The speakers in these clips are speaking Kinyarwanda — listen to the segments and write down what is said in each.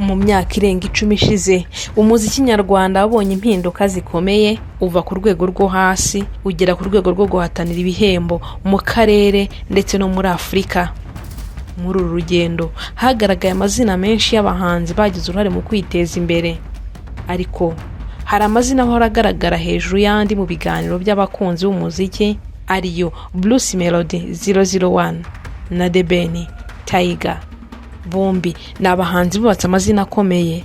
Mu myaka irenga 10 ishize, umuziki nyarwanda wabonye impinduka zikomeye, uva ku rwego rwo hasi ugera ku rwego rwo guhatanira ibihembo mu karere ndetse no muri Afurika. Muri uru rugendo hagaragaye amazina menshi y'abahanzi bagize uruhare mu kwiteza imbere, ariko hari amazina ahora agaragara hejuru y'andi mu biganiro by'abakunzi b'umuziki, ariyo Bruce Melody 001 na The Ben Tiger. Bombi ni abahanzi bubatse amazina akomeye,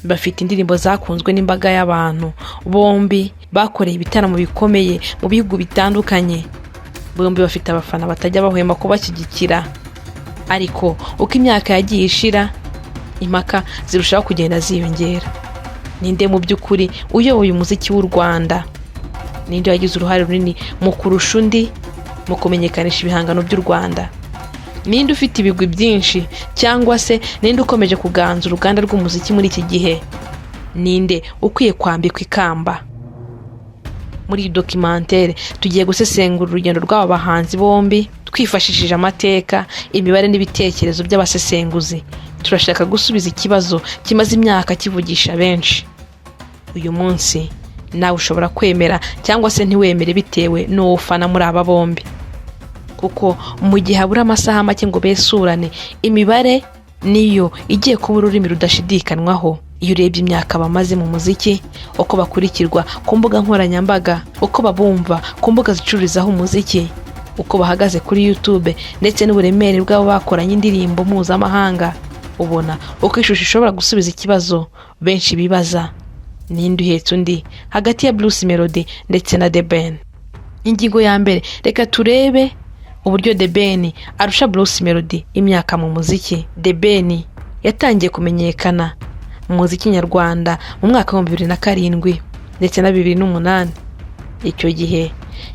bafite indirimbo zakunzwe n'imbaga y'abantu. Bombi bakoreye ibitaramo bikomeye mu bihugu bitandukanye. Bombi bafite abafana batajya bahwema kubashyigikira. Ariko uko imyaka yagiye ishira, impaka zirushaho kugenda ziyongera. Ninde mu by'ukuri uyoboye umuziki w'u Rwanda? Ninde wagize uruhare runini mu kurusha undi mu kumenyekanisha ibihangano by'u Rwanda? Ninde ufite ibigwi byinshi, cyangwa se ninde ukomeje kuganza uruganda rw'umuziki muri iki gihe? Ninde ukwiye kwambikwa ikamba? Muri iyi documentaire tugiye gusesengura urugendo rw'aba bahanzi bombi, twifashishije amateka, imibare n'ibitekerezo by'abasesenguzi. Turashaka gusubiza ikibazo kimaze imyaka kivugisha benshi. Uyu munsi nawe ushobora kwemera cyangwa se ntiwemere bitewe n'uwo ufana muri aba bombi, kuko mu gihe habura amasaha make ngo besurane, imibare niyo igiye kuba ururimi rudashidikanywaho. Iyo urebye imyaka bamaze mu muziki, uko bakurikirwa ku mbuga nkoranyambaga, uko babumva ku mbuga zicururizaho umuziki, uko bahagaze kuri YouTube, ndetse n'uburemere bw'abo bakoranye indirimbo mpuzamahanga, ubona uko ishusho ishobora gusubiza ikibazo benshi bibaza: ninde uhetse undi hagati ya Bruce Melody ndetse na The Ben? Ingingo ya mbere, reka turebe uburyo The Ben arusha Bruce Melody imyaka mu muziki. The Ben yatangiye kumenyekana mu muziki nyarwanda mu mwaka wa 2007 ndetse na 2008. Icyo gihe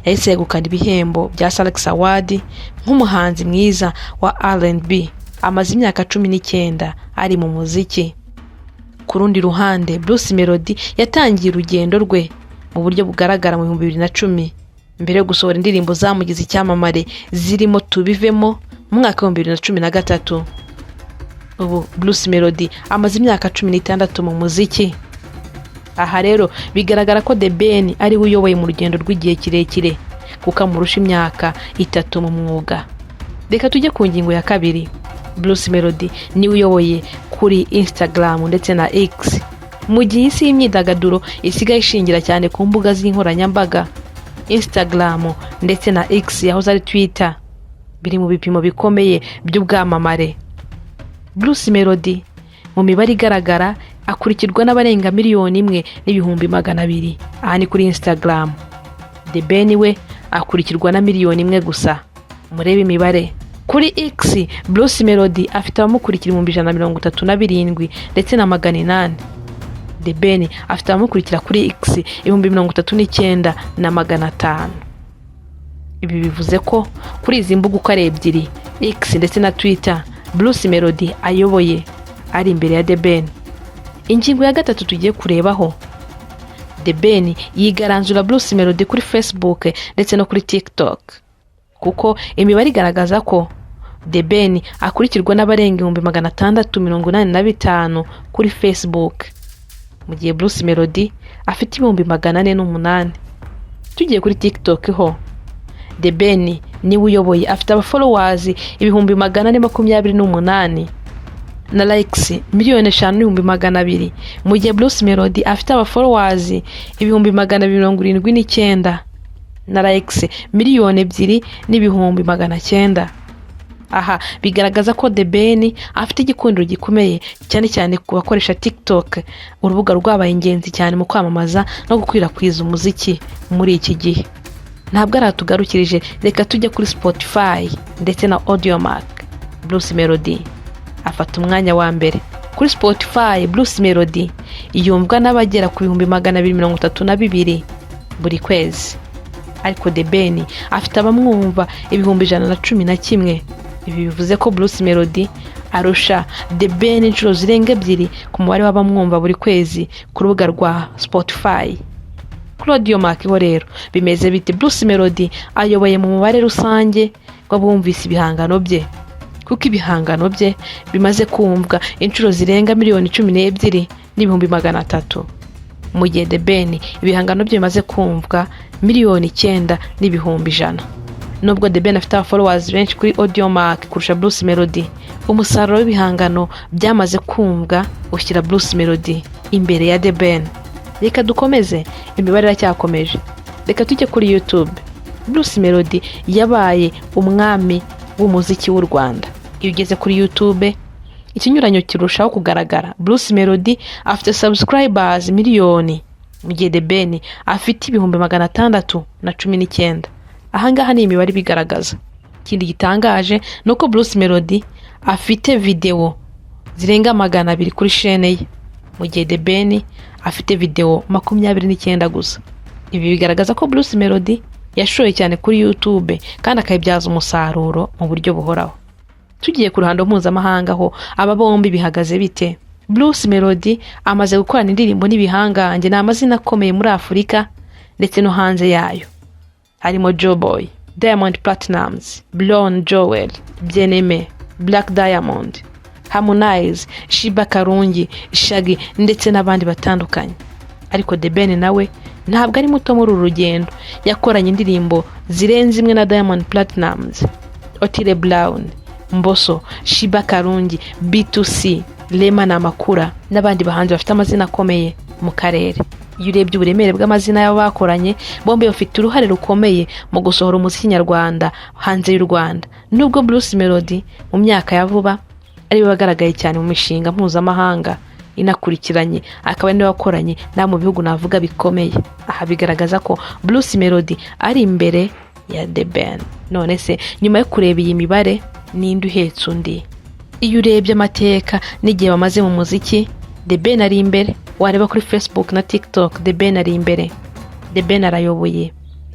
yahise yegukana ibihembo bya Salax Award nk'umuhanzi mwiza wa R&B. Amaze imyaka 19 ari mu muziki. Ku rundi ruhande, Bruce Melody yatangiye urugendo rwe mu buryo bugaragara mu 2010, mbere yo gusohora indirimbo zamugize icyamamare zirimo Tubivemo mu mwaka wa 2013. Ubu Bruce Melody amaze imyaka 16 mu muziki. Aha rero bigaragara ko The Ben ari we uyoboye mu rugendo rw'igihe kirekire, kuko amurusha imyaka 3 mu mwuga. Reka tujye ku ngingo ya kabiri. Bruce Melody niwe uyoboye kuri Instagram ndetse na X. Mu gihe isi y'imyidagaduro isigaye ishingira cyane ku mbuga z'inkoranyambaga, Instagram ndetse na X yahoze ari Twitter biri mu bipimo bikomeye by'ubwamamare. Bruce Melody mu mibare igaragara akurikirwa n'abarenga 1,200,000, aha ni kuri Instagram. The Ben we akurikirwa na miliyoni 1 gusa. Murebe imibare kuri X: Bruce Melody afite abamukurikira 137,800. The Ben afite abamukurikira kuri X 39,500. Ibi bivuze ko kuri izi mbuga uko ari ebyiri, X ndetse na Twitter, Bruce Melody ayoboye, ari imbere ya The Ben. Ingingo ya gatatu tugiye kurebaho: The Ben yigaranzura Bruce Melody kuri Facebook ndetse no kuri TikTok, kuko imibare igaragaza ko The Ben akurikirwa n'abarenga 685,000 kuri Facebook, mu gihe Bruce Melody afite 408,000. Tugiye kuri TikTok ho, The Ben niwe uyoboye, afite aba followers 428,000 na likes 5,200,000, mu gihe Bruce Melody afite aba followers 279,000 na likes 2,900,000. Aha bigaragaza ko The Ben afite igikundiro gikomeye, cyane cyane ku bakoresha TikTok, urubuga rwabaye ingenzi cyane mu kwamamaza no gukwirakwiza umuziki muri iki gihe. Ntabwo aratugarukirije, reka tujye kuri Spotify ndetse na Audiomack. Bruce Melody afata umwanya wa mbere kuri Spotify. Bruce Melody yumvwa n'abagera ku 232,000 buri kwezi, ariko The Ben afite abamwumva 111,000. Ibi bivuze ko Bruce Melody arusha The Ben inshuro zirenga ebyiri ku mubare w'abamwumva buri kwezi ku rubuga rwa Spotify. Kuri Audiomack ho rero bimeze bite? Bruce Melody ayoboye mu mubare rusange w'abumvise ibihangano bye. kuko ibihangano bye bimaze kumvwa inshuro zirenga 12,300,000, mu gihe The Ben ibihangano bye bimaze kumvwa 9,100,000. Nubwo The Ben afite aba followers benshi kuri Audiomack kurusha Bruce Melody, umusaruro w'ibihangano byamaze kumvwa ushyira Bruce Melody imbere ya The Ben. Reka dukomeze, imibare iracyakomeje. Reka tujye kuri YouTube. Bruce Melody yabaye umwami w'umuziki w'u Rwanda. Iyo ugeze kuri YouTube, ikinyuranyo kirushaho kugaragara. Bruce Melody afite subscribers miliyoni, mu gihe The Ben afite 619,000. Ahangaha ni imibare ibigaragaza. Ikindi gitangaje ni uko Bruce Melody afite videwo zirenga 200 kuri shene ye, mu gihe The Ben afite videwo 29 gusa. Ibi bigaragaza ko Bruce Melody yashoye cyane kuri YouTube kandi akayibyaza umusaruro mu buryo buhoraho. Tugiye ku ruhando mpuzamahanga ho, aba bombi bihagaze bite? Bruce Melody amaze gukorana indirimbo n'ibihangange, ni amazina akomeye muri Afurika ndetse no hanze yayo, harimo Joeboy, Diamond Platnumz, Brown Joel, Bien-Aimé, Black Diamond, Harmonize, Sheebah Karungi, Shaggy ndetse n'abandi batandukanye. Ariko The Ben nawe ntabwo ari muto muri uru rugendo. Yakoranye indirimbo zirenze imwe na Diamond Platnumz, Otile Brown, Mbosso, Sheebah Karungi, B2C, Rema Namakula n'abandi bahanzi bafite amazina akomeye mu karere. Iyo urebye uburemere bw'amazina y'abo bakoranye, bombi bafite uruhare rukomeye mu gusohora umuziki nyarwanda hanze y'u Rwanda, nubwo Bruce Melody mu myaka ya vuba ariwe wagaragaye cyane mu mishinga mpuzamahanga inakurikiranye, akaba ariwe wakoranye n'abo mu bihugu navuga bikomeye. Aha bigaragaza ko Bruce Melody ari imbere ya The Ben. None se nyuma yo kureba iyi mibare, ninde uhetse undi? Iyo urebye amateka n'igihe bamaze mu muziki, The Ben ari imbere. Wareba kuri Facebook na TikTok, The Ben ari imbere. The Ben arayoboye.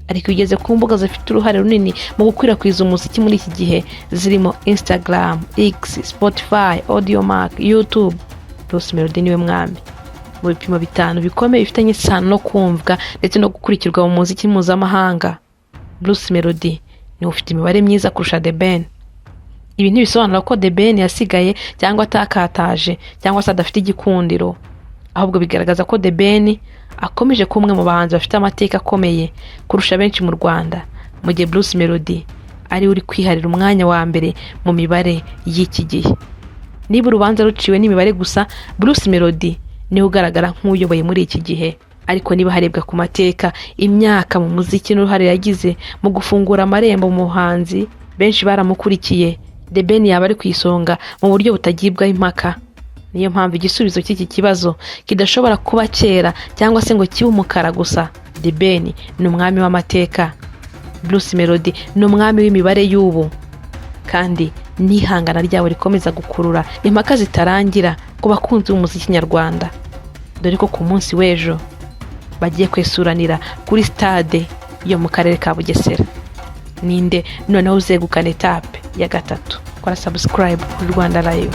Ariko iyo ugeze ku mbuga zifite uruhare runini mu gukwirakwiza umuziki muri iki gihe, zirimo Instagram, X, Spotify, Audiomack, YouTube, Bruce Melody niwe mwami. Mu bipimo bitanu bikomeye bifitanye isano no kumvwa ndetse no gukurikirwa mu muziki mpuzamahanga, Bruce Melody niwe ufite imibare myiza kurusha The Ben. Ibi ntibisobanura ko The Ben yasigaye cyangwa atakataje cyangwa se adafite igikundiro, ahubwo bigaragaza ko The Ben akomeje kuba umwe mu bahanzi bafite amateka akomeye kurusha benshi mu Rwanda, mu gihe Bruce Melody ariwe uri kwiharira umwanya wa mbere mu mibare y'iki gihe. Niba urubanza ruciwe n'imibare gusa, Bruce Melody niwe ugaragara nk'uyoboye muri iki gihe. Ariko niba harebwa ku mateka, imyaka mu muziki n'uruhare yagize mu gufungura amarembo mu buhanzi, benshi baramukurikiye, The Ben yaba ari ku isonga mu buryo butagibwaho impaka. Niyo mpamvu igisubizo cy'iki kibazo kidashobora kuba cyera cyangwa se ngo kibe umukara gusa. The Ben ni umwami w'amateka, Bruce Melody ni umwami w'imibare y'ubu, kandi n'ihangana ryabo rikomeza gukurura impaka zitarangira ku bakunzi b'umuziki nyarwanda, dore ko ku munsi w'ejo bagiye kwesuranira kuri stade yo mu karere ka Bugesera. Ninde noneho uzegukana etape ya gatatu? Kora subscribe kuri Rwanda Live.